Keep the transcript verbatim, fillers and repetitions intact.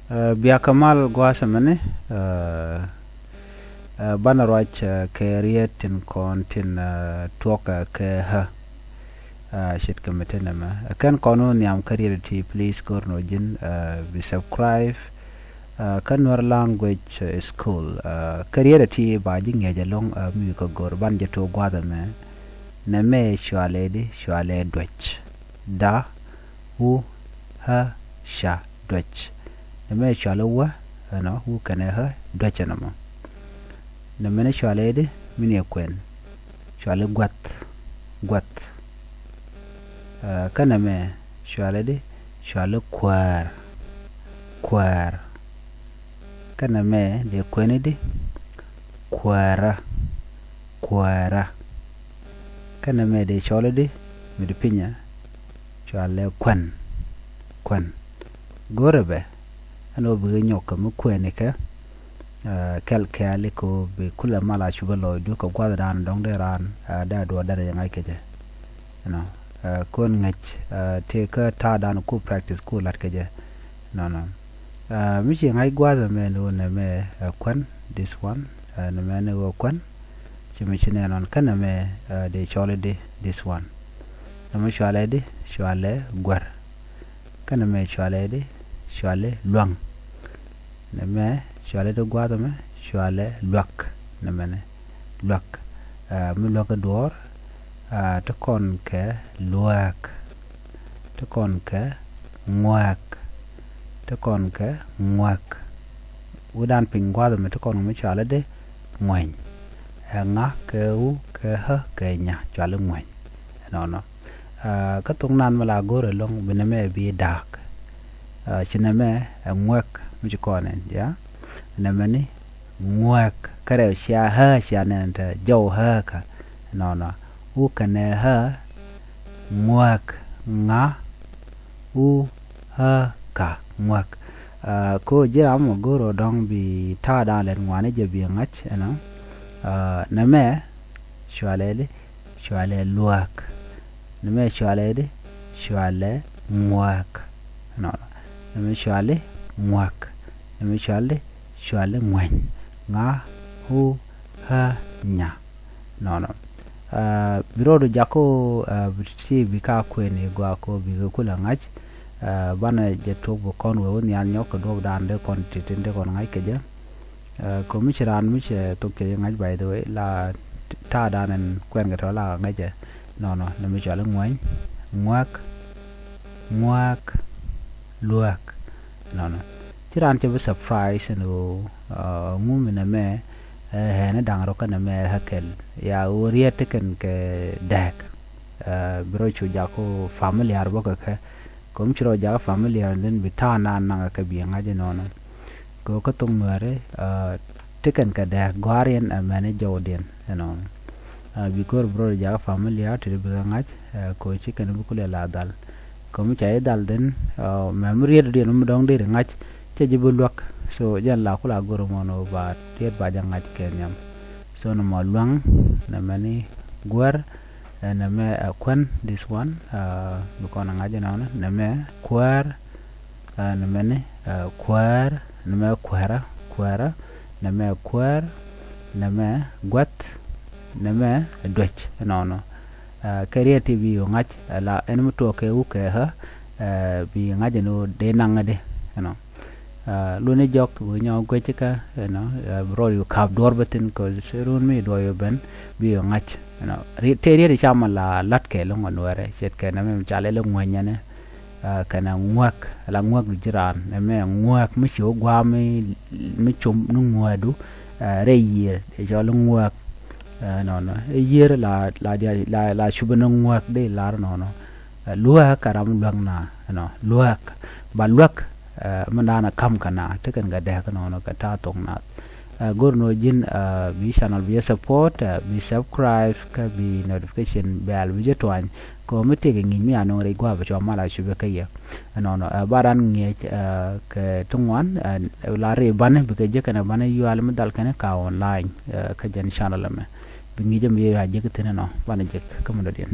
Ɛ, biakä mal gua̱a̱th ɛmɛni, ɛ, ɛ, banɛ ruac, ɛ, kɛ riet tin kɔn tin, ɛ, tuɔk, ɛ, kɛ ɣä. Ɛ, ce̱tkɛ mi te nɛmɛ. Ɛ, kɛn kɔn wä nhiam kä riet ti, please go̱r nɔ ji̱n, ɛ, bi subscribe, ɛ, kä Nuer Language, ɛ, School. Ɛ, kä riet ti ba ji̱ ŋi̱eec ɛlɔ̱ŋ, ɛ, mi wi̱i̱ kä go̱r ban jɛ tuɔk gua̱a̱th ɛmɛ. Nɛmɛ cualɛ di, cualɛ duec. Da, wu, ɣä, ca, duec. Nɛmɛ cualɛ wä, ɛnɔ, wu kɛnɛ ɣä, duec ɛnɔ mɔ. Nɛmɛ ni cualɛ di, mi ni ɛ kuɛn. Cualɛ gua̱th, gua̱th. Ɛ, kä nɛmɛ cualɛ di, cualɛ kuäär, kuäär. Kä nɛmɛ dee kuɛn di, kuäärä, kuäärä. Kä nɛmɛ dee cɔl di, mi di pinyɛ, cualɛ kuän, kuän. Go̱rɛ bɛ, ɛn ɣöö bi nyɔk kɛ mi kuɛn ikɛ, ɛ, kɛl kɛɛli kɛ ɣöö bi kulɛ mal a cupɛ lɔcdu kɛ gua̱thdan dɔ̱ŋ dee raan, ɛ, dee a duɔ̱ɔ̱r dee rɛy ŋa̱c kɛ jɛ. Ɛnɔ, ɛ, kɔn ŋäc, ɛ, tëë kä ta̱a̱dan ku practice ku la̱t kɛ jɛ. Nɔnɔ. Ɛ, mi ci ŋa̱c gua̱a̱th ɛmɛ ni ɣöö nɛmɛ, ɛ, kuän, this one, ɛ, nɛmɛ ni ɣöö kuän, ci mi ci nɛn ɔn kä nɛmɛ, ɛ, dee cɔl di, this one. Nɛmɛ cualɛ di, cualɛ guär. Kä nɛmɛ cualɛ di, cualɛ lua̱ŋ. Nɛmɛ cualɛ di gua̱a̱th ɛmɛ, cualɛ lua̱k. Nɛmɛ ni lua̱k. Ɛ, mi lua̱k kä duɔ̱ɔ̱r, ɛ, ti kɔn kɛ luääk. Ti kɔn kɛ ŋuäk. Ti kɔn kɛ ŋuäk. Wi̱dan piny gua̱a̱th ɛmɛ ti kɔn kɛ mi cualɛ di ŋuäny. Ɛ, ŋa kɛ wu kɛ ɣä kɛ nya cualɛ ŋuäny. Ɛnɔnɔ. Ɛ, kä thok nath mi la go̱o̱r ɛlɔ̱ŋ bi nɛmɛ bi da̱a̱k. Ɛ, ci nɛmɛ ɛ ŋuäk mi ci kɔn ɛn, ya. Nɛmɛ ni ŋuäk. Kä rɛw cia ɣä cia nɛn te jɔw ɣä kä. Nɔnɔ. Wu kɛnɛ ɣä ŋuäk, ŋa, wu, ɣä, ka, ŋuäk. Ɛ, ko ji̱ ram mɔ go̱o̱r ɔ dɔ̱ŋ bi ta̱a̱ da̱a̱n lɛt ŋuani jɛ bi ŋa̱c, ɛnɔ. Ɛ, nɛmɛ cualɛ di, cualɛ luäk. Nɛmɛ cualɛ di, cualɛ ŋuäk. Nɔnɔ. Nɛmɛ cualɛ ŋuäk. Nɛmɛ cualɛ di, cualɛ ŋuäny. Ŋa, wu, ɣä, nya. Nɔnɔ. Ɛ, bi rɔɔdu jakä, ɛ, bi ti bi ka kuɛn i̱ gɔaa kɔ bikɛ kulɛ ŋa̱c. Ɛ, banɛ jɛ tuɔk bi kɔn wee wä nhial nyɔk kɛ duɔ̱ɔ̱pdan dee kɔn ti̱ti̱ dee kɔn ŋa̱c kɛ jɛ. Ɛ, kɔ mi ci raan mi cɛ thok cɛ jɛ ŋa̱c, by the way, la t-, ta̱a̱dan ɛn kuɛn kɛ tɔ la ŋa̱c jɛ. Nɔnɔ, nɛmɛ cualɛ ŋuäny, ŋuäk, ŋuäk, luäk. Nɔnɔ. Ci raan cɛ bi surprise ɛn ɣöö, ɛ, ŋu mi nɛmɛ, ɛ, ɣɛn ɛ da̱ŋ rɔ kä nɛmɛ ɛ ɣä kɛl. Ya ɣöö riet ti kɛn kɛ dääk. Ɛ, bi rɔ cu jak kä familiar bä kɛ kɛ. Kɛ mi ci rɔ jak kä familiar, then bi ta̱a̱ naan naŋ kɛ bi ŋa̱c ɛnɔnɔ. Kɛ ɣöö kä thok Nuääri, ɛ, ti kɛn kɛ dääk gɔ̱a̱r yɛn, ɛ, mɛn ɛ jɔwdiɛn ɛnɔnɔ. Ɛ, bi ko̱r bi rɔ jak kä familiar ti di bikɛ ŋa̱c, ɛ, kɛ ɣöö ci kɛn bi kulɛ la dhal. Kɛ mi ca ji̱ dhal, then, ɛ, mɛ mi riet diɛn mi dɔ̱ŋ deri ŋa̱c, cɛ ji̱ bi luäk. So jɛn la kula go̱r mɔn ɣöö ba riet ba jɛ ŋa̱c kɛ nhiam. So nɛmɔ lua̱ŋ, nɛmɛ ni guär, ɛ, nɛmɛ ɛ kuän, this one, ɛ, bi kɔn ɛ ŋa̱c ɛnɔnɔ, nɛmɛ kuäär, ɛ, nɛmɛ ni, ɛ, kuäär, nɛmɛ kuäärä, kuäärä, nɛmɛ kuäär, nɛmɛ gua̱th, nɛmɛ duec ɛnɔnɔ. Ɛ, kɛ riet ti bi ɣöö ŋa̱c, ɛ, la ɛn mi tuɔɔk kɛ wu kɛ ɣä, ɛ, bi ŋa̱c ɛn ɣöö dee naŋ ɛ di ɛnɔ. Ɛ, luni jɔk bi nyɔk guec kä ɛnɔ, ɛ, bi rɔɔd yu ka̱p duɔ̱ɔ̱r bä thi̱n, 'cause run mi duɔ̱ɔ̱r yu ben bi ɣöö ŋa̱c ɛnɔ. Ri-, te riet i̱ camɔ la la̱t kɛ lo̱ŋ ɔ Nuäärɛ, ce̱t kɛ nɛmɛ mi ca lɛl i̱ ŋuänyɛ ni. Ɛ, kɛnɛ ŋuäk, la ŋuäk du ji̱ raan, nɛmɛ ŋuäk mi ci wä gua̱a̱ mi, mi com ni ŋuäkdu, ɛ, rɛy yiër, ɛ, cɔl i̱ ŋuäk. Ɛ, nɔnɔ. Ɛ, yiër la, la, la, la cupɛ ni ŋuäk di lar nɔnɔ. Ɛ, luäk kɛ ram luäk na, ɛnɔ, luäk. Ba luäk, ɛ, mi naan a ka̱m kɛ na, ti kɛn kɛ dääk nɔnɔ kɛ ta̱a̱ thok Naath. Ɛ, go̱r nɔ ji̱n, ɛ, bi channel bi jɛ support, ɛ, bi subscribe, kä bi notification bell bi jɛ tuany. Kɛ ɣöö mi tëëkɛ ŋi̱i̱c mi a nööŋ rɛy gua̱a̱p cua mal a cupɛ kä yɛ. Ɛnɔnɔ, ɛ, ba ran ŋi̱eec, ɛ, kɛ ti ŋuan, ɛ, la ri banɛ bikɛ jek kɛnɛ banɛ yual mi dhal kɛnɛ ka online, ɛ, kä jɛn channel ɛmɛ. Bi ŋi̱i̱c ɛmɛ yɛ a jek thi̱n ɛnɔ, banɛ jek kä mi dɔ̱diɛn.